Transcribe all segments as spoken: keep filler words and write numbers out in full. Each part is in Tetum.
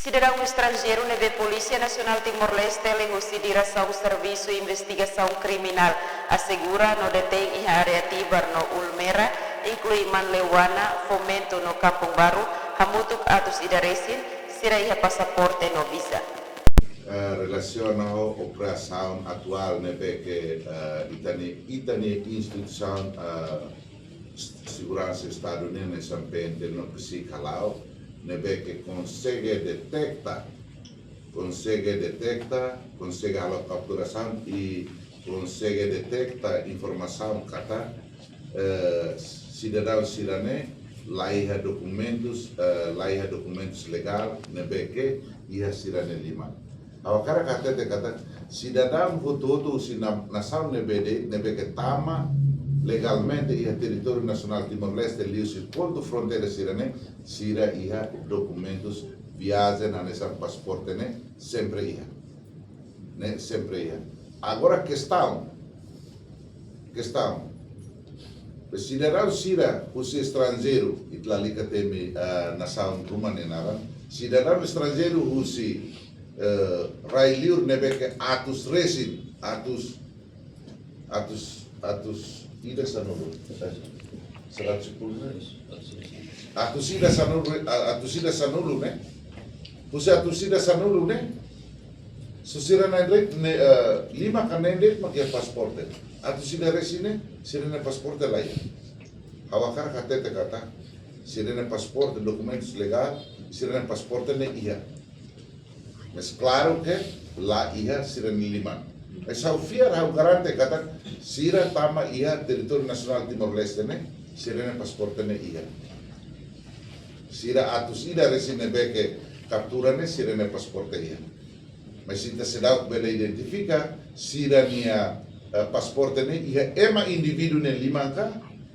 Sidadaun estranjeiru ne'ebé Polísia Nasionál Timor-Leste liuhusi Diresaun Servisu Investigasaun Kriminál asegura no detein iha área Tibar no Ulmera, inklui Manleuana, Fomento no Kampung Baru, hamutuk atus ida resin, sira iha pasaporte no viza. Eh, relasiona ho operasaun atuál ne'ebé ke, eh, ita-nia, ita-nia instituisaun, eh, seguransa Estadu nian, hanesan PNTL no PCIC hala'o, ne'ebé ke konsege deteta, konsege deteta, konsege halo kapturasaun i konsege deteta informasaun katak, eh, sidadaun sira-ne'e la iha dokumentus, eh, la iha dokumentus legál ne'ebé ke iha sira-nia liman. Ha'u hakarak hatete katak sidadaun hotu-hotu husi na-, nasaun ne'ebé de'it, ne'ebé ke tama legalmente iha territóriu nasionál Timor-Leste liuhusi pontu fronteira sira-ne'e, sira iha dokumentus viajen hanesan pasaporte ne'e sempre iha. Ne'e sempre iha. Agora kestaun, kestaun. Sidadaun sira husi estranjeiru, ita lalika temi, eh, nasaun ruma nia naran. Sidadaun estranjeiru husi, eh, rai-liur ne'ebé ke atus resin, atus, atus, atus ida sanulu. Seratus sepuluh ne'e. Atus ida sanulu, a-, atus ida sanulu ne'e. Husi atus ida sanulu ne'e, só sira na'in-resin, ne'e, eh, lima ka na'in de'it mak iha pasaporte. Atus ida resin ne'e, sira-nia pasaporte la iha. Ha'u hakarak hatete katak sira-nia pasaporte, dokumentus legál, sira-nia pasaporte ne'e iha. Mas klaru ke la iha sira-nia liman. Mas ha'u fiar, ha'u garante katak sira tama iha territóriu nasionál Timor-Leste ne'e, sira-nia pasaporte ne'e iha. Sira atus ida resin ne'ebé ke kaptura ne'e, sira-nia pasaporte iha. Mas ita seidauk bele identifika sira-nia, eh, pasaporte ne'e iha ema indivíduu nia liman ka,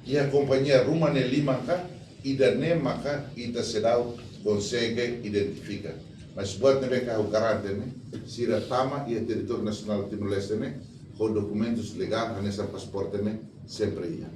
iha kompañia ruma nia liman ka, ida-ne'e maka ita seidauk konsege identifika. Mas buat ne'ebé ke ha'u garante ne'e, sira tama iha territóriu nasionál Timor-Leste ne'e, ho dokumentus legál hanesan pasaporte ne'e sempre iha.